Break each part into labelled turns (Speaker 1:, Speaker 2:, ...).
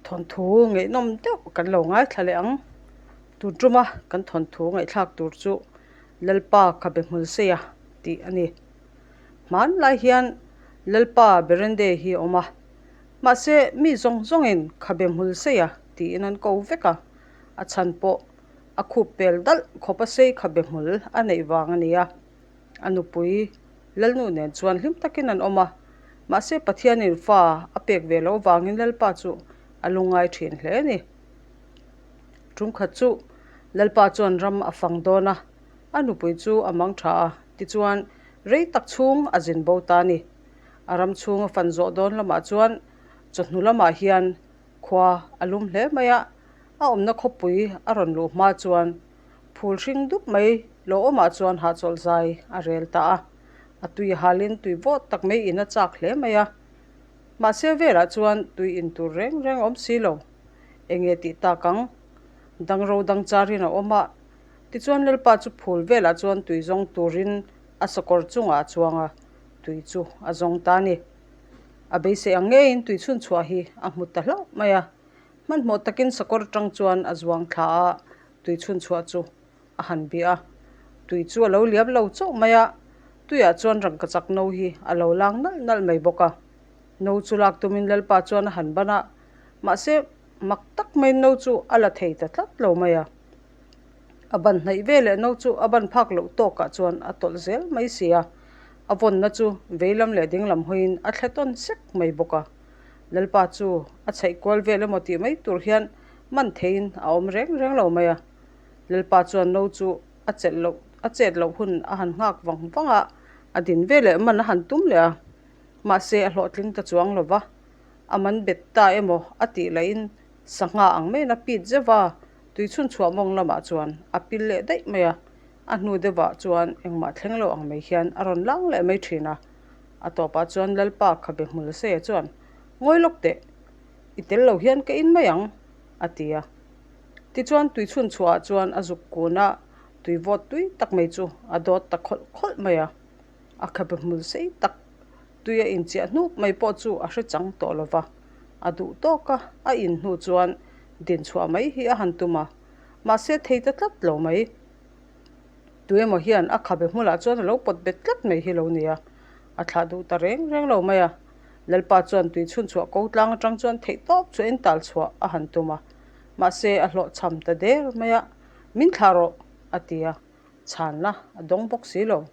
Speaker 1: Thawnthu ngaihnawm deuh kan lo ngaithla leh ang. Tun tuma kan thawnthu ngaihthlak tur chu Lalpa Khabe Hmulseia tih a ni. Hmanlai hian Lalpa Berende hi a awm a, mahse mi zawng zawngin Khabe Hmulseia tiin an ko vek a, a chhan pawh a khup pel dalh khawp a sei Khabe Hmul a neih vang a ni a. A nupui Lalnu nen chuan hlim takin an awm a, mahse Pathianin fa a pek ve loh vangin Lalpa chu a lungngai thin hle a ni. Tumkhat chu Lalpa chuan ram a fang dawn a, a nupui chu a mang tha a, tichuan rei tak chhung a zin bo ta a ni. A ram chhung a fan zawh dawn lamah chuan chawhnu lamah hian khua a lum hle mai a, a awmna khawpui a rawn luh hma chuan Phul hring dup mai lawmah chuan hahchawlh zai a rel ta a, a tui halin tui vawt tak mai in a chak hle mai a. Mahse velah chuan tui in tur reng reng a awm si lo. Enge tih tak ang? Dangro dang charin a awm a, tichuan Lalpa chu phul velah chuan tui zawng turin a sakawr chungah a chuang a, tui chu a zawng ta a ni. A beisei ang ngeiin tui chhunchhuah hi a hmu ta hlauh mai a, hmanhmawh takin sakawr atang chuan a zuang thla a, tui chhun chhuah chu a han bih a, tui chu a lo liam lo chauh mai a, tuiah chuan rangkachak no hi a lo lang nalh nalh mai bawk a, no chu lak tumin Lalpa chuan a han ban a, mahse mak tak maiin no chu a la thei ta tlat lo mai a, a ban hnaih ve leh no chu a ban phak loh tawkah chuan a tawlh zel mai si a, a vawnna chu veilam leh dinglam hawiin a thle tawn sek mai bawk a, Lalpa chu a chhaih kual vel emaw tih mai tur hian man theiin a awm reng reng lo mai a. Lalpa chuan no chu a chelh loh a chet loh hun a han nghak vang vang a, a din veleh man a han tum leh a. Mahse a hlawhtling ta chuang lo va, a man bet ta emaw a tih lahin sangha ang maiin a pit zeuh va, tui chhun chhuah mawng lamah chuan a pil leh daih mai a. A hnu deuhah chuan engmah thleng lo ang mai hian a rawn lang leh mai thin a. A tawpah chuan Lalpa khabe hmul seia chuan, Ngawi lawk teh! I tel lo hian ka in mai ang, a ti a. Tichuan tui chhun chhuahah chuan a zuk kun a, tui vawt tui tak mai chu a dawt ta khawlh khawlh mai a. A khabe hmul sei tak tui a inchiah hnup mai pawh chu a hre chang tawh lo va. A duh tawk a, a in hnu chuan din chhuah mai hi a han tum a, mahse thei ta tlat lo mai. Tuemaw hian a khabe hmulah chuan a lo pawt bet tlat mai hi lo ni a, a thlah duh ta reng reng lo mai a. Lalpa chuan tui chhun chhuah ko tlang atang chuan theih tawp chu en tal chhuah a han tum a, mahse a hlawhchham ta der mai a, Min thlah rawh, a ti a, chhanna a dawng bawk si lo.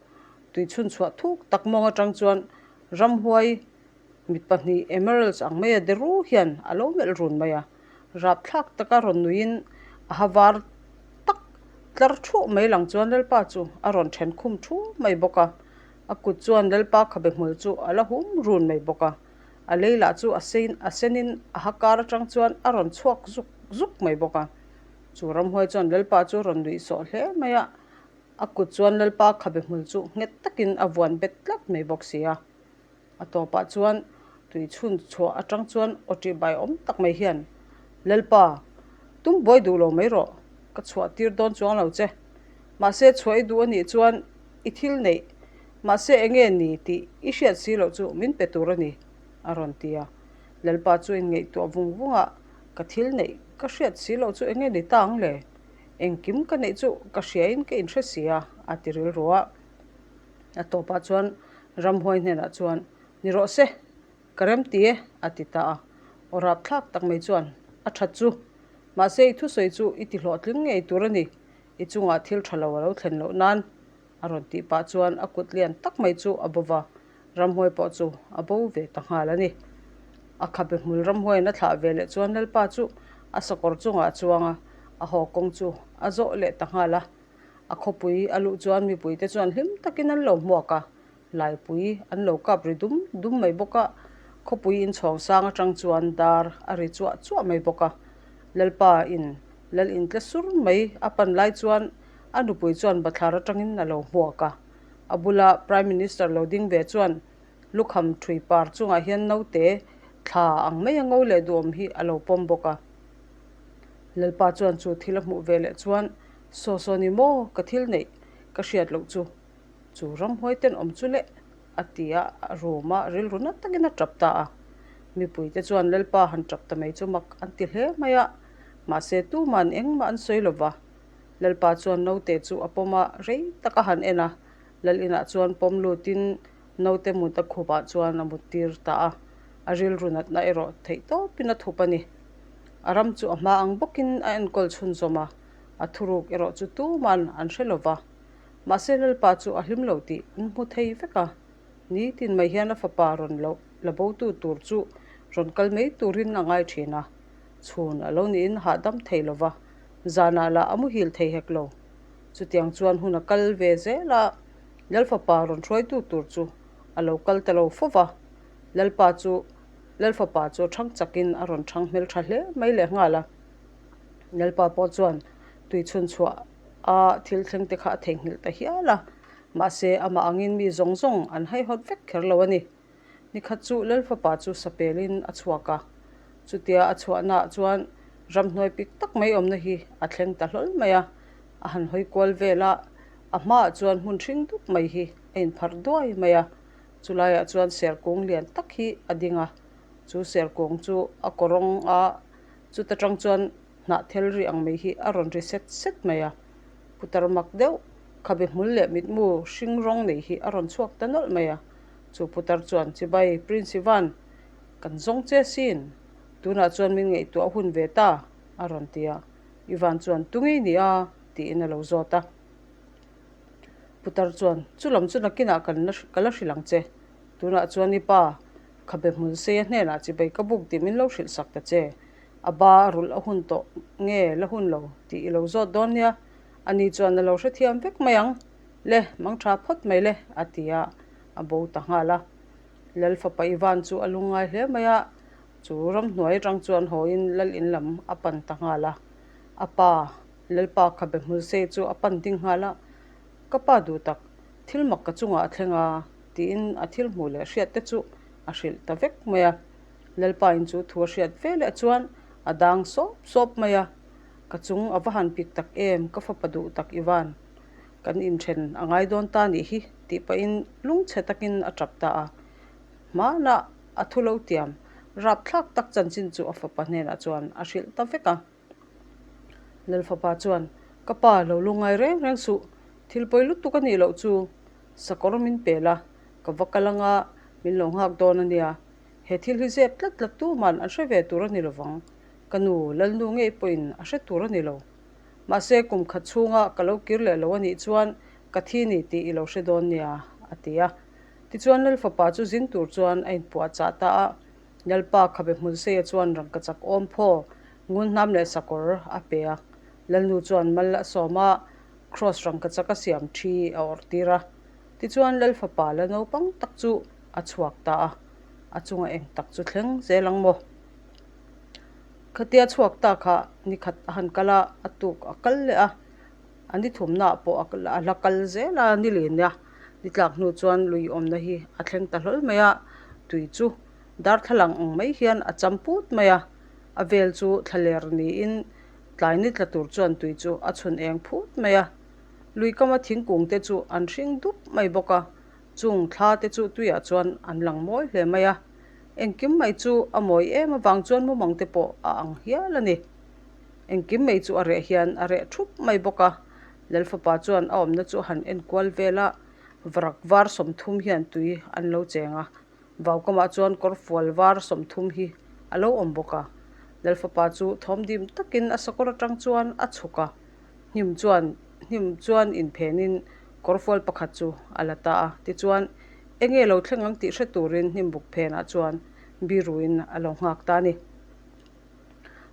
Speaker 1: Tui chhun chhuah thuk tak mawng atang chuan ramhuai mit pahnih emeralds ang maia de ru hian a lo melh run mai a, rapthlak taka rawn nuiin a ha var tak tlar thuah mai lang chuan Lalpa chu a rawn then khum thu mai bawk a. A kut chuan Lalpa khabe hmul chu a la hum run mai bawk a, a lei lah chu a sein a senin a ha kar atang chuan a rawn chhuak zuk zuk mai bawk a. Chu ramhuai chuan Lalpa chu a rawn nuih sawh hle mai a, a kut chuan Lalpa khabe hmul chu nghet takin a vuan bet tlat mai bawk si a. A tawpah chuan tui chhun chhuah atang chuan aw tih bai awm tak mai hian, Lalpa, tum buai duh lo mai rawh, ka chhuah tir dawn chuang lo che. Mahse chhuah i duh a nih chuan i thil neih, mahse enge ni tih i hriat si loh chu min pe tur a ni, a rawn ti a. Lalpa chu inngaihtuah vung vung a, Ka thil neih ka hriat si loh chu enge ni ta ang le? Engkim ka neih chu ka hriain ka inhre si a, a ti rilru a. A tawpah chuan ramhuai hnenah chuan, Ni rawh se, ka rem ti e, a ti ta a. Aw rapthlak tak mai chuan, A that chu. Mahse i thusawi chu i ti hlawhtling ngei tur a ni, i chungah thil tha lo a lo thlen loh nan, a rawn tih pah chuan a kut lian tak mai chu a bo va, ramhuai pawh chu a bo ve ta nghal a ni. A khabe hmul ramhuaiin a thlah ve leh chuan Lalpa chu a sakawr chungah a chuang a, a haw kawng chu a zawh leh ta nghal a. A khawpui a luh chuan mipuite chuan hlim takin an lo hmuak a, laipui an lo kap ri dum dum mai bawk a, khawpui inchhawng sang atang chuan dar a ri chuah chuah mai bawk a. Lalpa in lal intle sur mai a pan lai chuan a nupui chuan bathlar atangin a lo hmuak a. A bula Prime Minister lo ding ve chuan lukham thui par chungah hian naute thla ang mai a ngo leh duhawm hi a lo pawm bawk a. Lalpa chuan chu thil a hmuh ve leh chuan Saw saw ni maw ka thil neih ka hriat loh chu, chu ramhuai ten awm chu le, a ti a, a room a rilru na takin a tap ta a. Mipuite chuan Lalpa han tap ta mai chu mak an ti hle mai a, mahse tuman engmah an sawi lo va. Lalpa chuan naute chu a pawm a, rei tak a han en a, Lal inah chuan pawm lutin naute mut a khupah chuan a mut tir ta a, a rilru natna erawh theih tawpin a thup a ni. A ram chu a hma ang bawkin a enkawl chhunzawm a, a thuruk erawh chu tuman an hre lo va. Mahse Lalpa chu a hlim lo tih an hmu thei vek a, nitin mai hian a fapa rawn loh la botu tur chu rawn kal mai turin a ngai thin a, chhun a lo niin hahdam thei lo va, zanah lah a muhil thei hek lo. Chutiang chuan hun a kal ve zel a, Lalfapa rawn hruaitu tur chu a lo kal ta lo fo va, Lalpa chu Lalfapa chu a thang chakin a rawn thang hmel tha hle mai leh nghal a. Lalpa pawh chuan tui chhun chhuah a thil thleng te kha a theihnghilh ta hial a, mahse amah angin mi zawng zawng an haihawt vek kher lo a ni. Nikhat chu Lalfapa chu sapelin a chhuak a, chutia a chhuahnaah chuan ramhnuai pik tak mai awmna hi a thleng ta hlawl mai a, a han hawi kual vel a, a hmaah chuan hmun hring dup mai hi a inpharh duai mai a, chulaiah chuan serkung lian tak hi a ding a, chu serkung chu a kawrawng a, chuta tang chuan hnahthel ri ang mai hi a rawn ri set set mai a, putar mak deuh khabe hmul leh mitmu hring rawng nei hi a rawn chhuak ta nawlh mai a, chu putar chuan Chibai Prince Ivan kan zawng che sin, tunah chuan min ngaihtuah hun ve ta a rawn ti a, Ivan chuan Tu ngei ni a? tiin a lo zawt a. Putar chuan Chu lam chu nakinah kan la ka la hrilh ang che, tunah chuan i pa khabe hmun seia hnenah chibai ka buk tih min lo hrilh sak ta che, A ba a rulh a hun tawh nge la hun lo tih i lo zawt dawn nia, ani chuan a lo hrethiam vek mai ang le, mang tha phawt mai le a ti a, a bo ta nghal a. Lal fapa Ivan chu a lungngai hle mai a, chu ramhnuai atang chuan hawiin lal in lam a pan ta nghal a. A pa, Lalpa khabe hmulsei chu a pan ding nghal a, Ka pa duh tak, thil mak ka chungah a thleng a tiin a thil hmuh leh hriat te chu a hrilh ta vek mai a. Lalpa in chu thu a hriat ve leh chuan a dang sawp sawp mai a, Ka chung a va han pik tak em, ka fapa duh tak Ivan, kan inthen a ngai dawn ta nih hi tih pahin lungchhe takin a tap ta a. Hmanah a thu lo tiam rapthlak tak chanchin chu a fapa hnenah chuan a hrilh ta vek a. Lalfapa chuan, Ka pa, lo lungngai reng reng suh, thil pawi lutuk a nih loh chu sakawr min pel a, ka va kal anga min lo nghak dawn a nia. He thil hi zep tlat tlat tuman an hre ve tur a ni lovang. Ka nu, Lalnu ngei pawhin a hre tur a ni lo. Mahse, kum khat chhunga ka lo kir leh lo a nih chuan ka thi ni tih i lo hre dawn nia, a ti a. Tichuan Lalfapa chu zin tur chuan a inpuahchah ta a. Lalpa khabe hmunseia chuan rangkachak awm phaw, ngunhnam leh sakawr a pe a. Lalnu chuan mal a sawm a, kraws rangkachak a siam thi a awrh tir a. Tichuan Lalfapa la naupang tak chu a chhuak ta a, a chunga eng tak chu thleng zel ang maw? Khatia chhuak ta kha nikhat a han kal a, a tuk a kal leh a, a ni thumnaah pawh a la kal zel a, ni lin a ni tlak hnu chuan lui awmna hi a thleng ta hlawl mai a, tui chu darthlalang ang mai hian a cham put mai a, a vel chu thlaler niin tlai ni tla tur chuan tui chu a chhun eng phut mai a, lui kama thingkung te chu an hring dup mai bawk a. Chung thla te chu tuiah chuan an lang mawi hle mai a, engkim mai chu a mawi em avang chuan mumang te pawh a ang hial a ni. Engkim mai chu a reh hian a reh thup mai bawk a, Lalfapa chuan a awmna chu a han en kual vel a, varak var 30 hian tui an lo cheng a, vaukamah chuan kawrfual var 30 hi a lo awm bawk a. Lalfapa chu thawmdim takin a sakawr atang chuan a chhuk a, Hnim chuan hnim chuan inphenin kawrfual pakhat chu a la ta a, tichuan enge lo thleng ang tih hre turin hnim buk phenah chuan biruin a lo nghak ta a ni.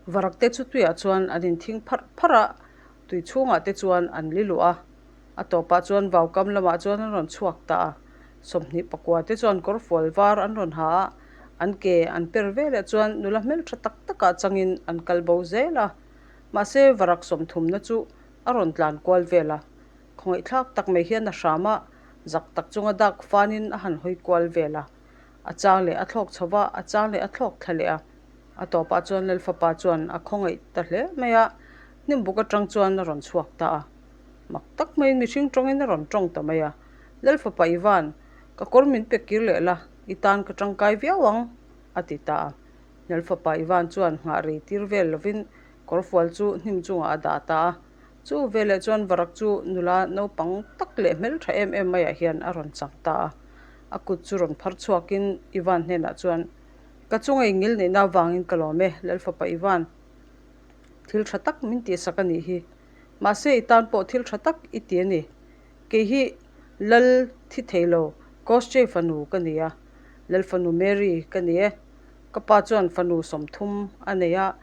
Speaker 1: Varak te chu tuiah chuan an inthing pharh pharh a, tui chhungah te chuan an li luh a, a tawpah chuan vaukam lamah chuan an rawn chhuak ta a, 29 te chuan kawrfual var an rawn ha a, an ke an per veleh chuan nula hmeltha tak takah changin an kal bo zel a. Mahse, varak 30na chu a rawn tlan kual vel a, khawngaihthlak tak mai hian a hram a, zak tak chunga dak fanin a han hawi kual vel a. A chang leh a thlawk chho va, a chang leh a thlawk thla leh a. A tawpah chuan Lalfapa chuan a khawngaih ta hle mai a, hnimbuk atang chuan a rawn chhuak ta a. Mak tak maiin mihring tawngin a rawn tawng ta mai a, Lalfapa Ivan, ka kawr min pe kir leh la, i tan ka tangkai viau ang, a. a ti ta a. Lalfapa Ivan chuan nghah rei tir vel lovin kawrfual chu hnim chungah a dah ta a. Chu veleh chuan varak chu nula naupang tak leh hmeltha em em maiah hian a rawn chang ta a. A kut chu rawn phar chhuakin Ivan hnenah chuan, Ka chunga i ngil neihna avangin ka lawm e, Lalfapa Ivan. Thil tha tak min tihsak a nih hi. Mahse i tan pawh thil tha tak i ti a ni. Kei hi Lal thi thei lo Koschei fanu ka ni a, Lal fanu Mary ka ni e. Ka pa chuan fanu 30 a nei a,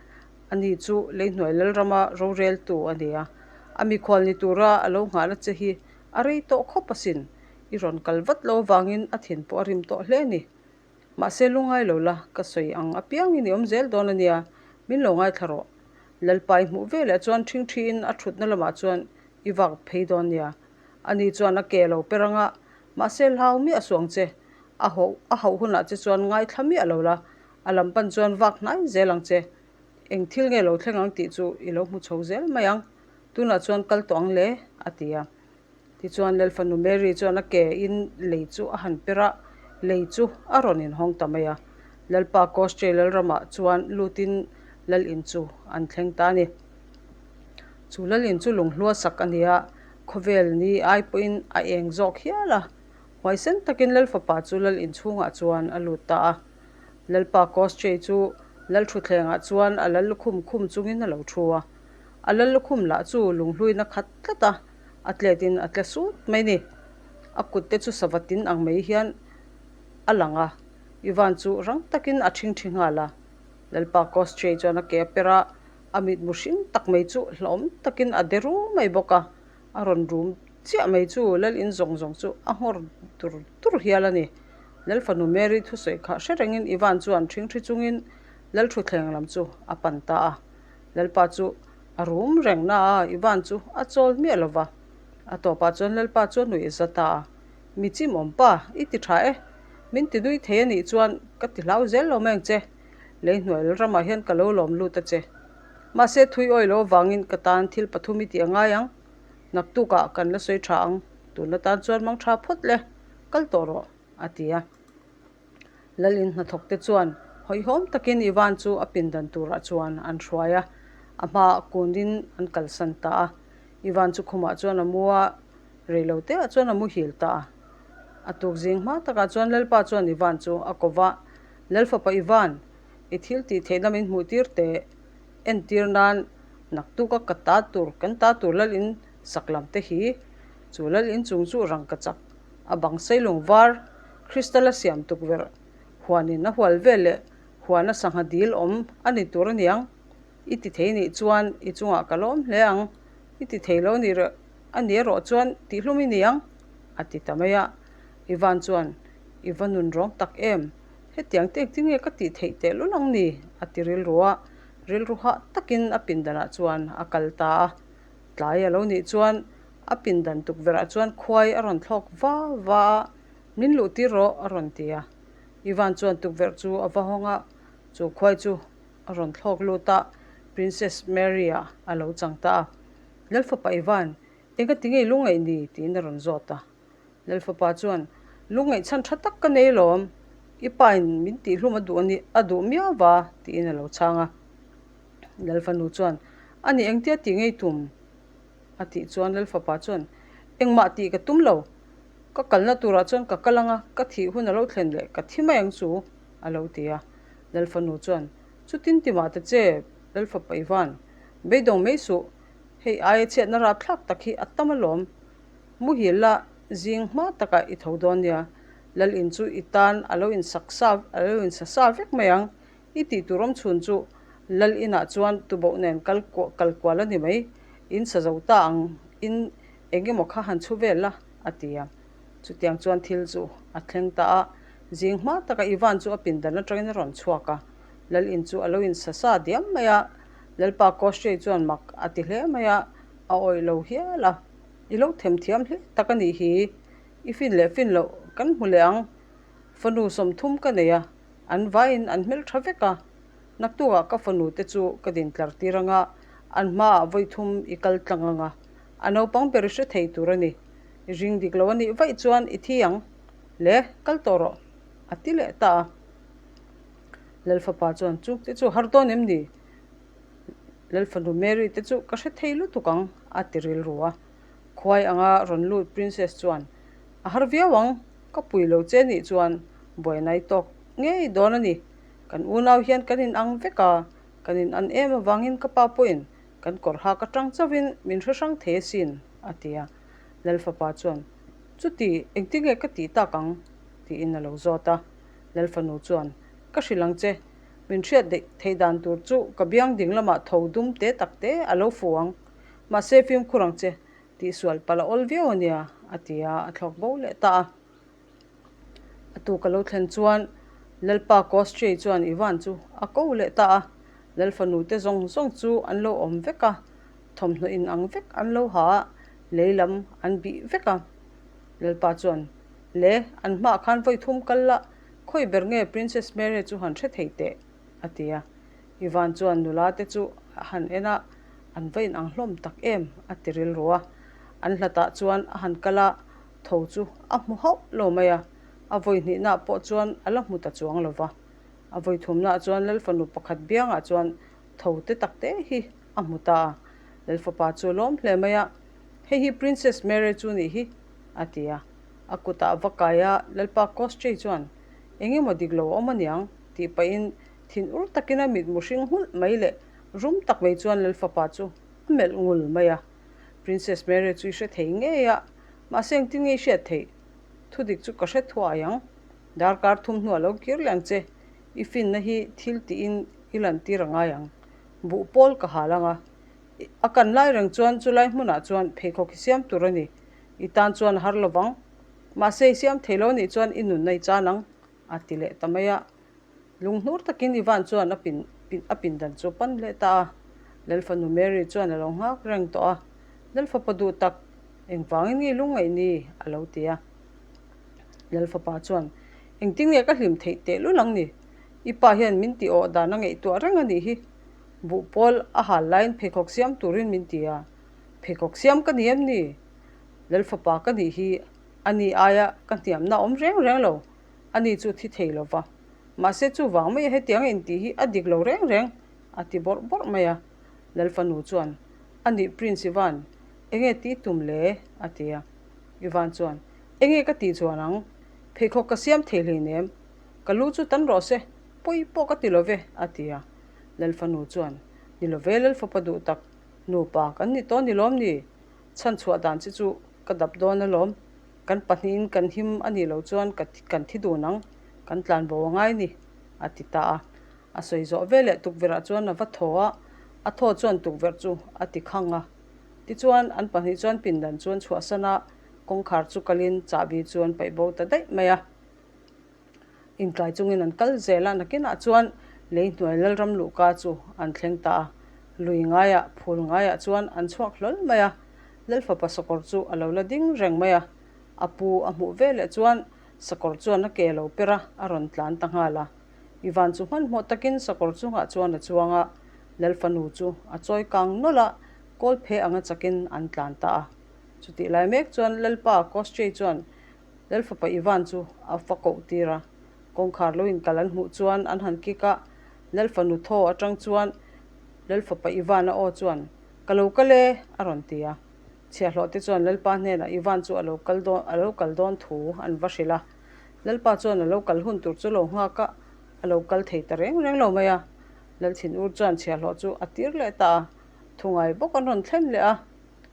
Speaker 1: ani chu leihnuai Lalrama roreltu a ni a. A mikhual ni tura a lo nghahna che hi a rei tawh khawp asin. I rawn kal vat lo avangin a thin pawh a rim tawh hle a ni. Mahse lungai lo la, ka sawi ang apiangin i awm zel dawn a nia, min lo ngaithla rawh. Lalpa i hmuh veleh chuan ṭhingṭhiin a ṭhutna lamah chuan i vak phei dawn nia. Ani chuan a ke lo per anga, mahse hlau miah suang che. A hauh a hauh hunah che chuan ngaithla miah lo la, a lam pan chuan vak hnai zel ang che. Eng thil nge lo thleng ang tih chu i lo hmu chho zel mai ang. Tunah chuan kal tawh ang le, a ti a. Tichuan Lalfanu Mary chuan a ke in lei chu a han per a, lei chu a rawn inhawng ta mai a. Lalpa Koschei Lalramah chuan lutin Lal in chu an thleng ta a ni. Chu Lal in chu lunghlua sak a ni a, khawvel ni ai pawhin a eng zawk hial a. Huaisen takin Lal fapa chu Lal in chhungah chuan a lut ta a. Lalpa Koschei chu Lal thutthlengah chuan a lal lukhum khum chungin a lo thu a. A lal lukhum lah chu lunghluin a khat tlat a. A tletin a tle sut mai ni. A kut te chu sava tin ang mai hian a lang a, Ivan chu rang takin a ṭhingṭhi nghal a. Lalpa Koschei chuan a ke a per a, a mitmu hring tak mai chu hlauhawm takin a de ru mai bawk a. A rawn rum chiah mai chu Lal in zawng zawng chu a nghawr dur dur hial a ni. Lal fanu Mary thusawi kha hre rengin Ivan chuan ṭhingṭhi chungin Lal thutthleng lam chu a pan ta a. Lalpa chu A rum reng na a, Ivan chu a chawl miah lo va. A tawpah chuan Lalpa chu a nuih za ta a, Mi chimawm pa, i ti tha e. Min ti nui thei a nih chuan ka ti hlau zel lo mai ang che. Lei hnuai ramah hian ka lo lawm lut a che. Mahse thui awi lo avangin ka tan thil pathum i tih a ngai ang. Naktukah kan la sawi tha ang. Tun atan chuan mang tha phawt le, kal tawh rawh, a ti a. Lalin hnathawkte chuan hawihhawm takin Ivan chu a pindan turah chuan an hruai a, a hmaah kunin an kalsan ta a. Ivan chu khumah chuan a mu a, reiloteah chuan a muhil ta a. A tuk zing hma takah chuan Lalpa chuan Ivan chu a ko va, Lalfapa Ivan, i thil tih theihna min hmuh tir teh, entir nan naktuka ka ta tur, kan ta tur Lalin sak lam te hi, chu Lalin chung chu rangka chak a bang seilung var Crystal a siam tukverh huanin a hual vel leh huana sangha dil awm a ni tur aniang. I ti thei nih chuan i chungah ka lawm hle ang. I ti thei lo nih reh a ni erawh chuan tihhlum i ni ang, a ti ta mai a. Ivan chuan, I va nun rawng tak em? Hetiang te engtin nge ka tih theih tehlul ang ni? a ti rilru a. Rilru hah takin a pindanah chuan a kal ta a. Tlai a lo nih chuan a pindan tukverhah chuan khuai a rawn thlawk va va a. Min luh tir rawh, a rawn ti a. Ivan chuan tukverh chu a va hawng a, chu khuai chu a rawn thlawk lut a, Princess Mary-a a lo chang ta a. Lalfapa Ivan, engati nge i lungngaih ni? tiin a rawn zawt a. Lalfapa chuan, Lungngaih chhan tha tak ka nei alawm, i pain min tihhlum a duh a ni, a duh miau va, tiin a lo chhang a. Lalfanu chuan, A ni engtia tih ngei tum? A tih chuan Lalfapa chuan, Engmah tih ka tum lo. Ka kalna turah chuan ka kal anga, ka thih hun a lo thlen leh ka thi mai ang chu, a lo ti a. Lalfanu chuan, Chutin ti mah ta che, Lalfapa Ivan, beidawng mai suh, hei aia chhiatna rapthlak tak hi a tam alawm. Muhil la zing hma takah i tho dawn nia, Lal in chu i tan a lo insak sa, a lo insa sa vek mai ang. I tih tur awm chhun chu Lal inah chuan tuboh nen kal kal kual a ni mai, in sa zo ta ang in eng emaw kha han chhu vel la, a ti a. Chutiang chuan thil chu a thleng ta a, zing hma taka Ivan chu a pindan atangin a rawn chhuak a, Lal in chu a lo insa sa diam mai a, Lalpa Koschei chuan mak a ti hle mai a, a awih lo hial a, I lo themthiam hle tak a nih hi, i fin leh fin loh kan hmu leh ang, fanu 30 ka nei a, an vaiin an hmeltha vek a, naktukah ka fanu te chu ka din tlar tir anga, an hmaah vawi thum i kal tlang anga, a naupang ber i hre thei tur a ni. I ring dik lo a nih vaih chuan i thi ang. Le, kal tawh rawh, a ti leh ta a. Lalfapa chuan, Chu te chu har dawn em ni? Lalfanu Mary te chu ka hre thei lutuk ang, a ti rilru a. Khuai anga rawn lut Princess chuan, A har viau ang, ka pui lo che nih chuan buainai tawk ngei dawn a ni. Kan unau hian kan inang vek a, kan inan em avangin ka pa pawhin kan kawr hak atang chauhin min hre hrang thei asin, a ti a. Lalfapa chuan, Chuti, engtinge ka tih tak ang? tiin a lo zawt a. Lalfanu chuan, Ka hrilh ang che, min hriat daih theih dan tur chu ka biang ding lamah tho dum te tak te a lo fu ang. Mahse fimkhur ang che, tihsual palh a awl viau a nia, a ti a, a thlawk bo leh ta a. A tu ka lo thlen chuan Lalpa Koschei chuan Ivan chu a ko leh ta a, Lalfanu te zawng zawng chu an lo awm vek a, thawmhnaw in ang vek an lo ha a, lei lam an bih vek a. Lalpa chuan, Le, an hmaah khan vawi thum kal la, khawi ber nge Princess Mary chu han hre thei teh? a ti a. Ivan chuan nula te chu a han en a, an va inang hlawm tak em? a ti rilru a. An hlatah chuan a han kal a, tho chu a hmu hauh lo mai a, a vawi hnihnaah pawh chuan a la hmu ta chuang lo va. A vawi thumnaah chuan Lalfanu pakhat biangah chuan tho te tak te hi a hmu ta a. Lalfapa chu a lawm hle mai a, Hei hi Princess Mary chu nih hi, a ti a. A kutah va kai a, Lalpa Koschei chuan, Eng emaw dik lo a awm aniang, tih pahin thin ur takin a mitmu hring nghulh mai leh rum tak mai chuan Lalfapa chu a melh ngul mai a. Princess Mary chu i hre thei ngei a, mahse engtin nge i hriat theih? Thudik chu ka hre thuai ang. Darkar thum hnuah lo kir leh ang che, i finna hi thil tiin i lantir a ngai ang. Buh pawl ka hal ang a, a kan lai reng chuan chulai hmunah chuan pheikhawk i siam tur a ni. I tan chuan a har lo vang. Mahse i siam thei lo nih chuan i nunna i chan ang, a ti leh ta mai a. Lunghnur takin Ivan chuan a pin a pindan chu a pan leh ta a. Lalfanu Mary chuan a lo nghak reng tawh a, Lalfapa duh tak, engvangin nge lungngaih ni? a lo ti a. Lalfapa chuan, Engtin nge ka hlim theih tehlul ang ni? I pa hian min ti awh dan a ngaihtuah reng a nih hi. Buh pawl a hal laiin pheikhawk siam turin min ti a. Pheikhawk siam ka ni em ni? Lalfapa ka nih hi a ni aia ka hniamna awm reng reng lo. Ani chu thi thei lo va. Mahse chuvang mai a hetiang a intih hi a dik lo reng reng, a ti bawrh bawrh mai a. Lalfanu chuan, Anih Prince Ivan, enge tih tum le? a ti a. Ivan chuan, Enge ka tih chuan ang? Pheikhawk ka siam thei hleinem. Ka lu chu tan rawh se, pawi pawh ka ti lo ve, a ti a. Lalfanu chuan, Ni lo ve Lalfapa duh tak, nupa kan ni tawh ni lawm ni? Chhanchhuah dan che chu ka dap dawn alawm. Kan pahnihin kan him a nih loh chuan ka kan thi dun ang, kan tlan bo a ngai ni, a ti ta a. A sawi zawh veleh tukverhah chuan a va thaw a, a thaw chuan tukverh chu a ti khang a. Tichuan, an pahnih chuan pindan chu an chhuahsan a, kawngkhar chu kalin chahbi chu an paih bo ta daih mai a. Intlai chungin an kal zel a, nakinah chuan lei hnuai Lalram luhka chu an thleng ta a, lui ngaiah, phul ngaiah chuan an chhuak hlawl mai a. Lalfapa sakawr chu a lo la ding reng mai a, a pu a hmuh veleh chuan sakawr chuan a ke lo per a, a rawn tlan ta nghal a. Ivan chu hmanhmawh takin sakawr chungah chuan a chuang a, Lalfanu chu a chawi kang nawlh a, kawl phe anga chakin an tlan ta a. Chutih lai mek chuan Lalpa Koschei chuan Lalfapa Ivan chu a fa koh tir a, kawngkhar lo inkal an hmuh chuan an han kik a, Lalfanu thaw atang chuan Lalfapa Ivan-a aw chuan, Ka lo kal e, a rawn ti a. Chhiahhlawh te chuan Lalpa hnenah Ivan chu a lo kal dawn a lo kal dawn thu an va hrilh a. Lalpa chuan a lo kal hun tur chu lo nghak a, a lo kal thei ta reng reng lo mai a. Lalthinur chuan chhiahhlawh chu a tir leh ta a, thungai bawk an rawn thlen leh a.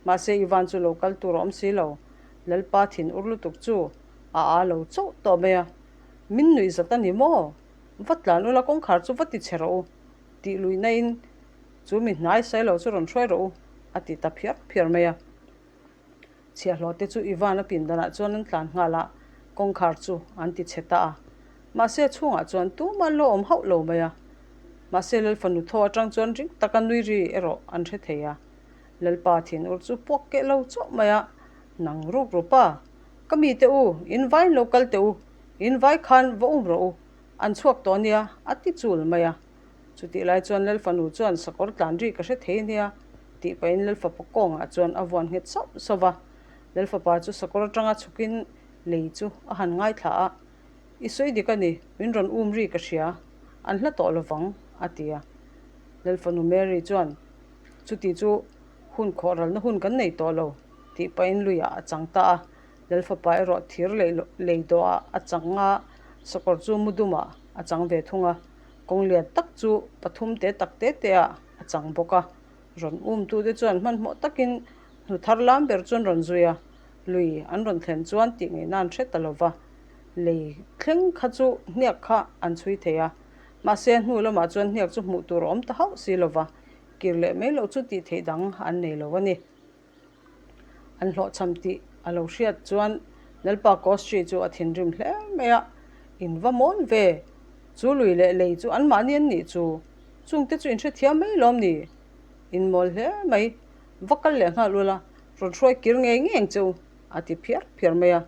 Speaker 1: Mahse Ivan chu lo kal tur a awm si lo. Lalpa thinur lutuk chu a aa lo chauh tawh mai a. Min nuih zat a ni maw? Va tlan ula kawngkhar chu va ti chhe rawh u, tih luihna in Chu mi hnai sai lo chu rawn hruai rawh u, a ti ta phiar phiar mai a. Chhiahhlawh te chu Ivan a pindanah chuan an tlan nghal a, kawngkhar chu an ti chhe ta a. Mahse a chhungah chuan tumah an lo awm hauh lo mai a. Mahse Lalfanu thaw atang chuan ring taka nui ri erawh an hre thei a. Lalpa thinur chu puak keh lo chauh mai a, Nang ruk ru pa, ka mite u, in vain lo kal teh u, in vai khan va um rawh u, an chhuak tawh ania, a ti chul mai a. Chutih lai chuan Lalfanu chuan sakawr tlan ri ka hre thei ania tih pahin Lalfapa kawngah chuan a vuan nghet sauh sauh va. Lalfapa chu sakawr atanga chhukin lei chu a han ngaithla a, I sawi dik a ni, min rawn um ri ka hria. An hla tawh lovang, a ti a. Lalfanu Mary chuan, Chuti chu hun khawhralna hun kan nei tawh lo, tih pahin luiah a chang ta a. Lalfapa erawh thir lei dawhah a chang a, sakawr chu mu dumah a chang ve thung a. Kawng lian tak chu pathum te tak te te ah a chang bawk a. Rawn umtute chuan hmanhmawh takin hnu thar lam ber chu an rawn zui a, lui an rawn thlen chuan tih ngaihna an hre ta lo va, lei thleng kha chu hniak kha an chhui thei a, mahse hnu lamah chuan hniak chu hmuh tur a awm ta hauh si lo va, kir leh mai loh chu tih theih dang an nei lo a ni. An hlawhchham tih a lo hriat chuan Lalpa Kostri chu a thinrim hle mai a, In va mawl ve, chu lui leh lei chu anmahni an nih chu, chungte chu in hrethiam mai lawm ni? In mawl hle mai, va kal leh nghal ula, rawn hruai kir ngei ngei ang che u, a ti phiar phiar mai a.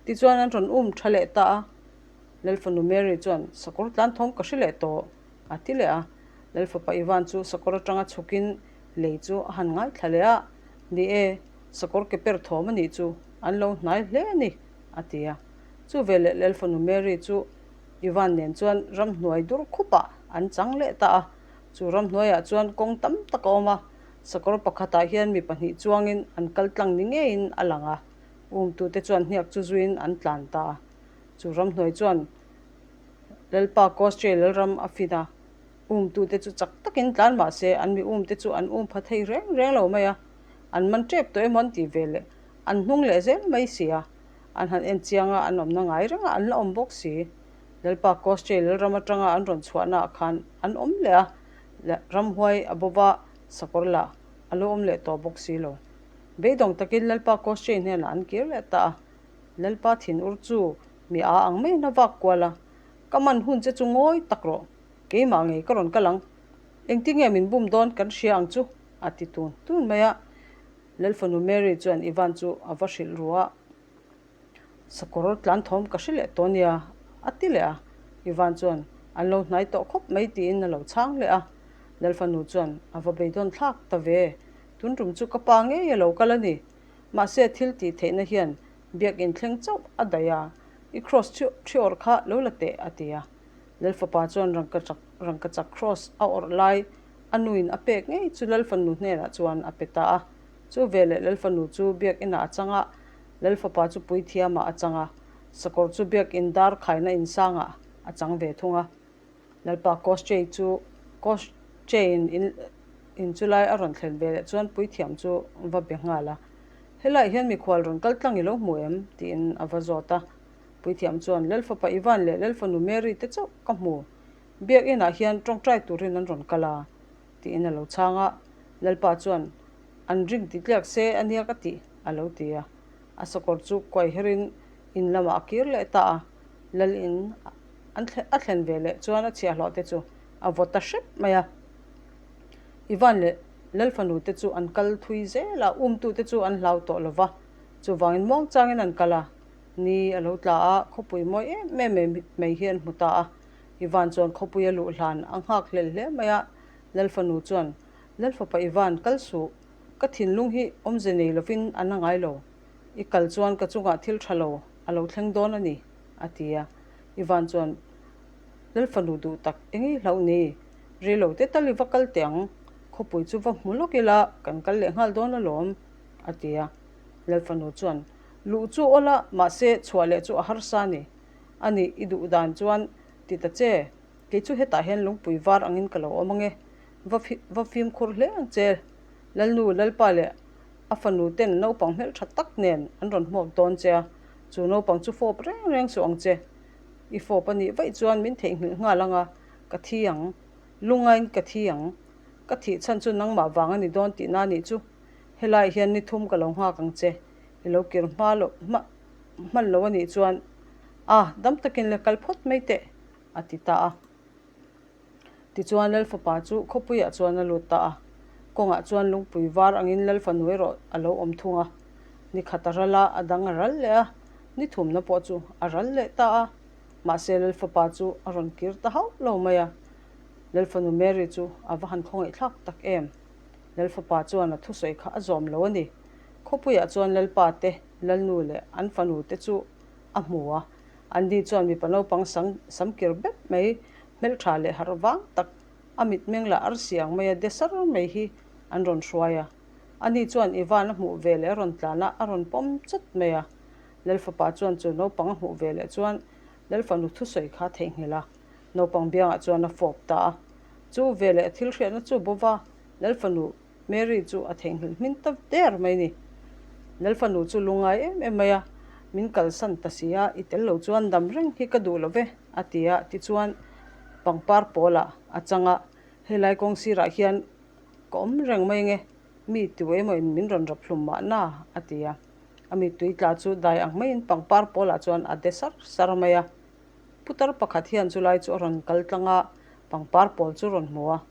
Speaker 1: Tichuan an rawn um tha leh ta a. Lalfanu Mary chuan, Sakawr tlan thawm ka hre leh tawh, a ti leh a. Lalfapa Ivan chu sakawr atanga chhukin lei chu a han ngaithla leh a, Ni e, sakawr ke per thawm a nih chu, an lo hnai hle a ni, a ti a. Chu veleh Lalfanu Mary chu Ivan nen chuan ramhnuai dur khupah an chang leh ta a. Chu ramhnuaiah chuan kawng tam tak a awm a, sakawr pakhatah hian mi pahnih chuangin an kal tlang ni ngeiin a lang a, umtute chuan hniak chu zuiin an tlan ta a. Chu ramhnuai chuan Lalpa Kostray Lalram a fin a, umtute chu chak takin tlan mah se an mi umte chu an um pha thei reng reng lo mai a, an man tep tawh emaw an tih ve leh an hnung leh zel mai si a, an han en chiang a, an awmna ngai reng a, an la awm bawk si. Lalpa Kostray Lalram atanga an rawn chhuahnaah khan an awm leh a, ramhuai a bova sakawr lah a lo awm leh tawh bawk si lo. Beidawng takin Lalpa Kostray hnenah an kir leh ta a, Lalpa thin ur chu mi a ang maiin a vak kual a, Ka man hun che chu ngawi tak rawh, keimah ngei ka rawn kal ang, engtinge min bum dawn kan hria ang chu, a ti tun tun mai a. Lalfanu Mary chuan Ivan chu a va hrilh ru a, Sakawr tlan thawm ka hre leh tawh nia, a ti leh a. Ivan chuan, An lo hnai tawh khawp mai tiin a lo chhang leh a. Lalfanu chuan, A va beidawn thlak ta ve, tun tum chu ka pa ngei a lo kal a ni. Mahse thil tih theihna hian biakin thleng chauh a daih a, i cross thi awrh kha lo la teh, a ti a. Lalfapa chuan rangkachak rangkachak cross a awrh lai a nuin a pek ngei chu Lalfanu hnenah chuan a pe ta a. Chu veleh Lalfanu chu biakinah a chang a, Lalfapa chu puithiamah a chang a, sakawr chu biakin dar khaina insangah a chang ve thung a. Lalpa Koschei chu Koscheiin in in chu lai a rawn thlen ve leh chuan puithiam chu va be nghal a, Helaiah hian mikhual rawn kal tlang i lo hmu em? tiin a va zawt a. Puithiam chuan, Lalfapa Ivan leh Lalfanu Mary te chauh ka hmu. Biakinah hian tawngtai turin an rawn kal a, tiin a lo chhang a. Lalpa chuan, An ring ti tliak se a nia ka tih, a lo ti a. A sakawr chu kuai herin in lamah a kir leh ta a. Lal in an a thlen ve leh chuan a chhiahhlawh te chu a vaw ta hrep mai a. Ivan leh Lal fanu te chu an kal thui zel a, umtu te chu an hlau tawh lo va. Chuvangin muangchangin an kal a. Ni a lo tla a, khawpui mawi em em mai hi an hmu ta a. Ivan chuan khawpui a luh hlan a nghak hlel hle mai a, Lal fanu chuan, Lal fapa Ivan, kal suh, ka thinlung hi awmze nei lovin a na ngai lo. I kal chuan ka chungah thil tha lo a lo thleng dawn a ni, a ti a. Ivan chuan, Lal fanu duh tak eng i hlauh ni? Rei lo te tal i va kal teh ang, khawpui chu va hmu lawk ila kan kal leh nghal dawn alawm, a ti a. Lal fanu chuan, Luh chu awl a, mahse chhuah leh chu a harsa a ni. A nih, i duh dan chuan ti ta che, kei chu hetah hian lungpui var angin ka lo awm ange, va va fimkhur hle ang che. Lalnu, Lalpa leh a fanu ten naupang hmeltha tak nen an rawn hmuak dawn che a, chu naupang chu fawp reng reng suh ang che. I fawp a nih vaih chuan min theihnghilh nghal ang a, ka thi ang. Lungain ka thi ang. Ka thih chhan chu nangmah vang a ni dawn tihna a nih chu. Helaiah hian ni thum ka lo nghak ang che. I lo kir hma loh hma hman lo a nih chuan a dam takin le kal phawt mai teh a ti ta a. Tichuan Lalfapa chu khawpuiah chuan a lut ta a, kawngah chuan lungpui var angin Lalfanu erawh a lo awm thung a. Ni khat a ral a, a dang a ral leh a, ni thumna pawh chu a ral leh ta a. Mahse Lalfapa chu a rawn kir ta hauh lo mai a, Lalfanu Mary chu a va han khawngaihthlak tak em! Lalfapa chuan a thusawi kha a zawm lo a ni. Khawpuiah chuan Lalpa te, Lalnu leh an fanu te chu a hmu a. Anni chuan mipa naupang sang sam kir bep mai. Hmeltha leh harh vang tak, a mitmeng lah arsi ang maia de sar mai hi an rawn hruai a. Ani chuan Ivan a hmuh ve leh a rawn tlan a, a rawn pawm chawt mai a. Lalfapa chuan chu naupang a hmuh ve leh chuan Lalfanu thusawi kha a theihnghilh a, naupang biangah chuan a fawp ta a. Chu veleh a thil hriatna chu bo va, Lalfanu Mary chu a theihnghilh hmin ta der mai ni. Lalfanu chu lungngai em em mai a, Min kalsan ta si a, i tel lo chuan dam reng hi ka duh lo ve, a ti a. Tichuan, pangpar pawlah a chang a, Helai kawng sirah hian ka awm reng mai nge, mi tu emawin min rawn rap hlum mahna, a ti a. A mittui tla chu dai ang maiin pangpar pawlah chuan a de sar sar mai a. Putar pakhat hian chulai chu a rawn kal tlang a, pangpar pawl chu rawn hmu a.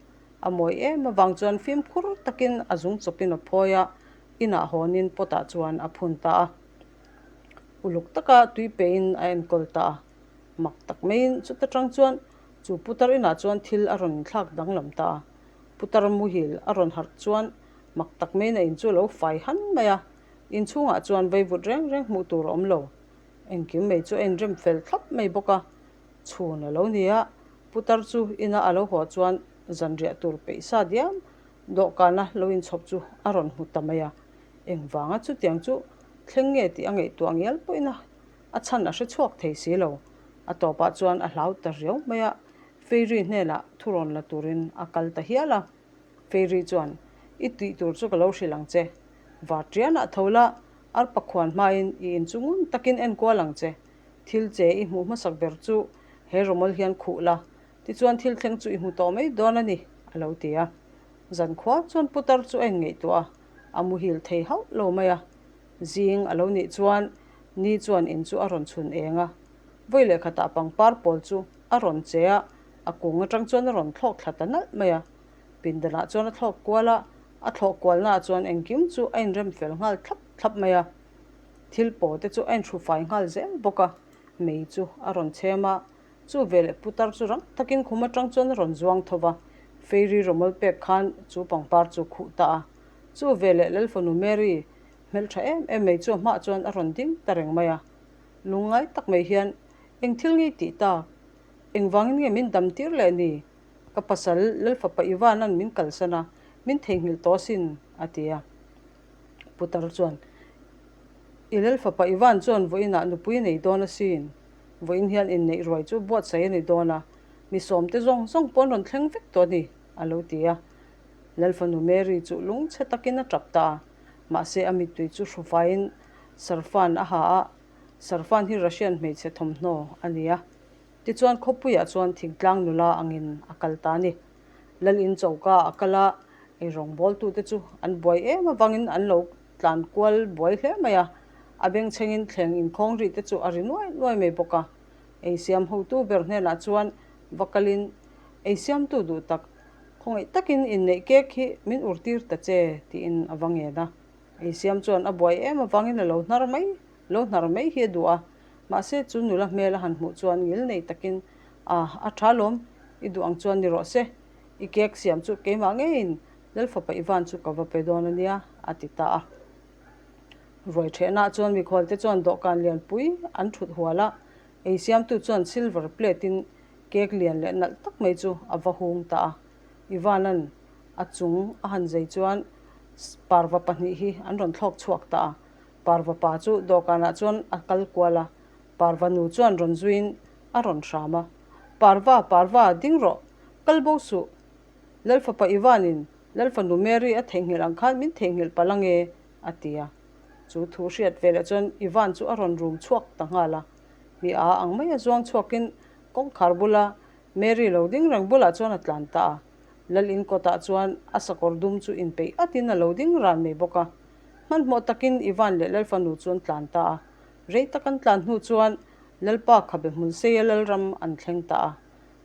Speaker 1: A mawi em avang chuan fimkhur takin a zung chawpin a phawi a, inah hawnin pot ah chuan a phun ta a. Uluk taka tui pein a enkawl ta a. Mak tak maiin chuta tang chuan chu putar inah chuan thil a rawn inthlak danglam ta a. Putar muhil a rawn harh chuan mak tak maiin a in chu a lo fai han mai a. Inchhungah chuan vaivut reng reng hmuh tur a awm lo. Engkim mai chu a inrem fel thlap mai bawk a. Chhun a lo ni a, Putar chu ina a lo haw chuan zanriah tur peih sa diam dawhkana lo inchhawp chu a rawn hmu ta mai a. Engvanga chutiang chu thleng nge tih a ngaihtuah ngial pawhin a a chhan a hre chhuak thei si lo. A tawpah chuan a hlau ta riau mai a, Fairy hnenah thurawn la turin a kal ta hial a. Fairy chuan, I tih tur chu ka lo hrilh ang che. Varṭianah tho la, arpa khuan hmain i inchungun takin enkual ang che. Thil che i hmuh hmasak ber chu he rawmawl hian khuh la, tichuan thil thleng chu i hmu tawh mai dawn a ni, a lo ti a. Zankhua chuan putar chu a inngaihtuah a, a muhil thei hauh lo mai a. Zing a lo nih chuan ni chuan in chu a rawn chhun eng a, vawi leh khatah pangpar pawl chu a rawn che a, a kung atang chuan a rawn thlawk thla ta nalh mai a. Pindanah chuan a thlawk kual a, a thlawh kualnaah chuan engkim chu a inrem fel nghal thlap thlap mai a. Thil paw te chu a inhru fai nghal zel bawk a, mei chu a rawn chhem a, chu veleh putar chu rang takin khum atang chuan a rawn zuang tho va, Fairy rawmawl pek khan chu pangpar chu khuh ta a, chu veleh Lalfanu Mary hmeltha em em mai chu a hmaah chuan a rawn ding ta reng mai a, lungngai tak mai hian eng thil nge tih tak, engvangin nge min dam tir leh ni, ka pasal Lalfapa Ivan-a'n min kalsan a, min theihnghilh tawh asin, a ti a. Putar chuan, I lel fapa Ivan chuan vawiinah nupui nei dawn asin. Vawiin hian inneih ruai chu buatsaih a ni dawn a, mi sawmte zawng zawng pawh an rawn thleng vek tawh a ni, a lo ti a. Lalfanu Mary chu lungchhe takin a tap ta a, mahse a mittui chu hrufaiin Sarfan a ha a, Sarfan hi Russian hmeichhe thawmhnaw a ni a. Tichuan khawpuiah chuan thingtlang nula angin a kal ta a ni. Lalin choka a kal a, eirawngbawltute chu an buai em avangin an lo tlan kual buai hle mai a, a bengchhengin thleng inkhawng rih te chu a ri nuai nuai mai bawk a. Eisiam hotu ber hnenah chuan va kalin, Eisiamtu duh tak, khawngaih takin inneih kek hi min urtir ta che, tiin a va ngen a. Eisiam chuan a buai em avangin a lo hnar mai, lo hnar mai hi a duh a, mahse chu nula hmel a han hmuh chuan ngil nei takin, A, a tha lawm, i duh ang chuan ni rawh se. I cake siam chu keimah ngeiin Lalfapa Ivan chu ka va pe dawn a nia, a ti ta a. Ruai ṭhehnah chuan mikhualte chuan dawhkan lianpui an ṭhut hual a, ei siamtu chuan silver plate-in cake lian leh nalh tak mai chu a va hung ta a. Ivan-a'n a chung a han zei chuan parva pahnih hi an rawn thlawk chhuak ta a. Parva pa chu dawhkanah chuan a kal kual a, parva nu chuan rawn zuiin a rawn hram a, Parva, Parva, ding rawh, kal bo suh. Lalfapa Ivan-in Lalfanu Mary a theihnghilh ang khan min theihnghilh palh ange, a ti a. Chu thu hriat veleh chuan Ivan chu a rawn rum chhuak ta nghal a. Mi a ang mai a zuang chhuakin kawngkhar bula Mary lo ding reng bulah chuan a tlan ta a. Lal in kawtah chuan a sakawr dum chu inpeih atin a lo ding ran mai bawk a. Hmanhmawh takin Ivan leh Lalfanu chu an tlan ta a. Rei tak an tlan hnu chuan Lalpa khabe hmun seia Lalram an thleng ta a.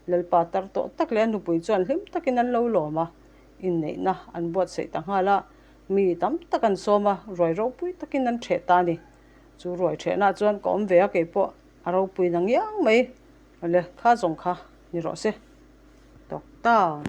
Speaker 1: Lalpa tar tawh tak leh a nupui chuan hlim takin an lo lawm a, inneihna an buatsaih ta nghal a, mi tam tak an sawm a, ruai ropui takin an ṭheh ta a ni. Chu ruai ṭhehnah chuan ka awm ve a kei pawh a ropui na ngiang mai. Awle, kha zawng kha ni rawh se. Tawk ta.